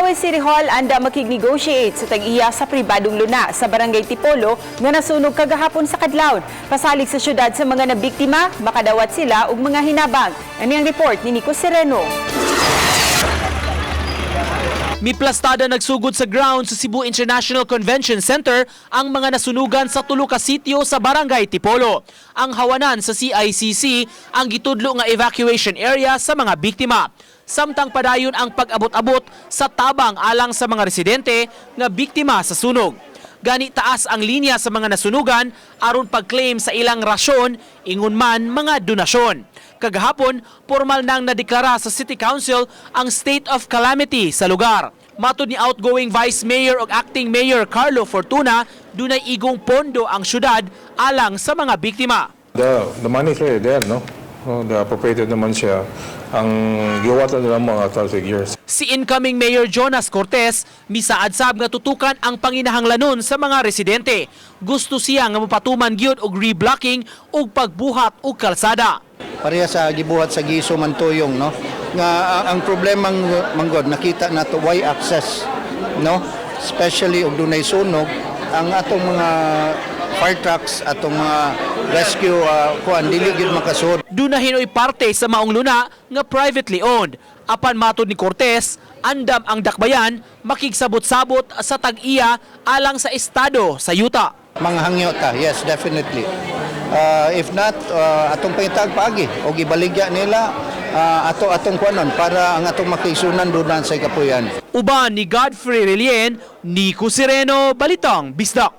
Mandaue City Hall andam makig-negotiate sa tag-iya sa pribadong luna sa Barangay Tipolo nga nasunog kagahapon sa kadlawon. Pasalig sa syudad sa mga nabiktima, makadawat sila og mga hinabang. Ani ang report ni Nico Sereno. Miplastada nagsugod sa ground sa Cebu International Convention Center ang mga nasunugan sa tulo ka sitio sa Barangay Tipolo. Ang hawanan sa CICC ang gitudlo nga evacuation area sa mga biktima. Samtang padayon ang pag-abot-abot sa tabang alang sa mga residente nga biktima sa sunog. Gani taas ang linya sa mga nasunugan aron pag-claim sa ilang rasyon, ingon man mga donasyon. Kagahapon, formal nang nadeklara sa City Council ang state of calamity sa lugar. Matod ni outgoing Vice Mayor ug Acting Mayor Carlo Fortuna, dunay igong pondo ang syudad alang sa mga biktima. The money is already there, no? Oh, the appropriated naman siya. Ang giwatan nila mga actual figures. Si incoming Mayor Jonas Cortes misaad sab nga tutukan ang panginahanglanon sa mga residente. Gusto siya nga mopatuman gyud og reblocking ug pagbuhat og kalsada. Pareha sa gibuhat sa Giso Mantuyong, no, nga ang problemang manggod nakita nato, why access, no, especially og dunay sunog, ang atong mga fire trucks, atong mga rescue kuan, dili gyud makasuod. Duna hinoy parte sa maong luna nga privately owned. Apan matod ni Cortes, andam ang dakbayan makigsabot-sabot sa tag-iya alang sa estado sa yuta. Mga hangyo ta, yes, definitely. If not, atong pangitag paagi og ibaligya nila ato atong kuanon para ang atong makaigsuonan dunan sa kapuyan. Uban ni Godfrey Relien, Nico Sereno, Balitang Bisdak.